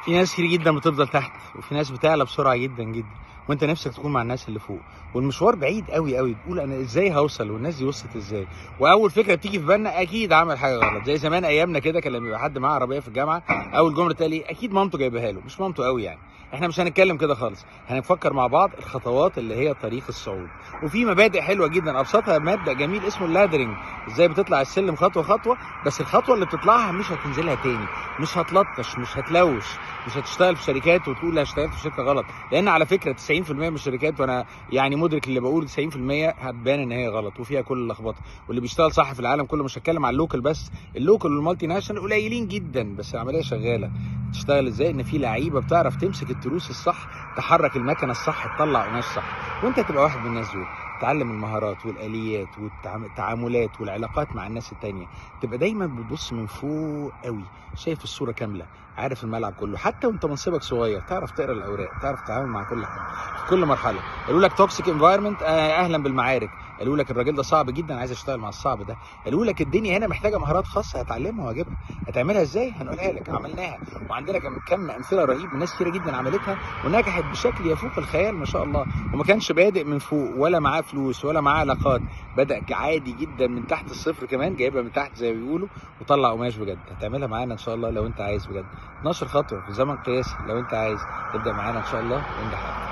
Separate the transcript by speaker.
Speaker 1: في ناس كتير جدا بتفضل تحت، وفي ناس بتعلى بسرعة جدا جدا، وانت نفسك تكون مع الناس اللي فوق، والمشوار بعيد قوي قوي. تقول انا ازاي هوصل والناس دي وصلت ازاي؟ واول فكرة بتيجي في بالنا اكيد عمل حاجة غلط. زي زمان ايامنا كده، كان لما يبقى حد معاه عربية في الجامعة اول جملة تقال ايه؟ اكيد مامته جايبها له. مش مامته قوي يعني. احنا مش هنتكلم كده خالص، هنفكر مع بعض الخطوات اللي هي طريق الصعود. وفي مبادئ حلوة جدا، ابسطها مبدا جميل اسمه ال laddering، ازاي بتطلع السلم خطوة خطوة، بس الخطوة اللي بتطلعها مش هتنزلها تاني، مش هتلطش، مش هتلوش، مش هتشتغل في شركات وتقول انا اشتغلت في شركة غلط. لان على فكرة 90% من الشركات، وانا يعني مدرك اللي بقول 90% هتبان ان هي غلط وفيها كل اللخبطة. واللي بيشتغل صح في العالم كله، مش هتكلم على ال local بس، ال local وال multinational قليلين جدا، بس العملية شغالة. تشتغل ازاي؟ ان في لعيبة بتعرف تمسك التروس الصح، تحرك المكنه الصح، تطلع قماش صح، وانت تبقى واحد من الناس دول. تعلم المهارات والاليات والتعاملات والعلاقات مع الناس التانية، تبقى دايما بتبص من فوق قوي، شايف الصورة كاملة، عارف الملعب كله، حتى وانت منصبك صغير تعرف تقرا الاوراق، تعرف تتعامل مع كل حد في كل مرحلة. قالوا لك toxic environment، اهلا بالمعارك. قالوا لك الراجل ده صعب جدا، عايز اشتغل مع الصعب ده. قالوا لك الدنيا هنا محتاجه مهارات خاصة، هتعلمها وهجيبها. هتعملها ازاي؟ هنقولها لك. عملناها، وعندنا كم امثلة رهيب من ناس كتيرة جدا عملتها ونجحت بشكل يفوق الخيال ما شاء الله. وما كانش بادئ من فوق، ولا معاه فلوس، ولا معاه علاقات، بدا عادي جدا من تحت الصفر، كمان جايبها من تحت زي ما بيقولوا، وطلع قماش بجد. هتعملها معانا ان شاء الله لو انت عايز بجد. 12 خطوة في زمن قياسي، لو انت عايز تبدا معانا ان شاء الله وانجح.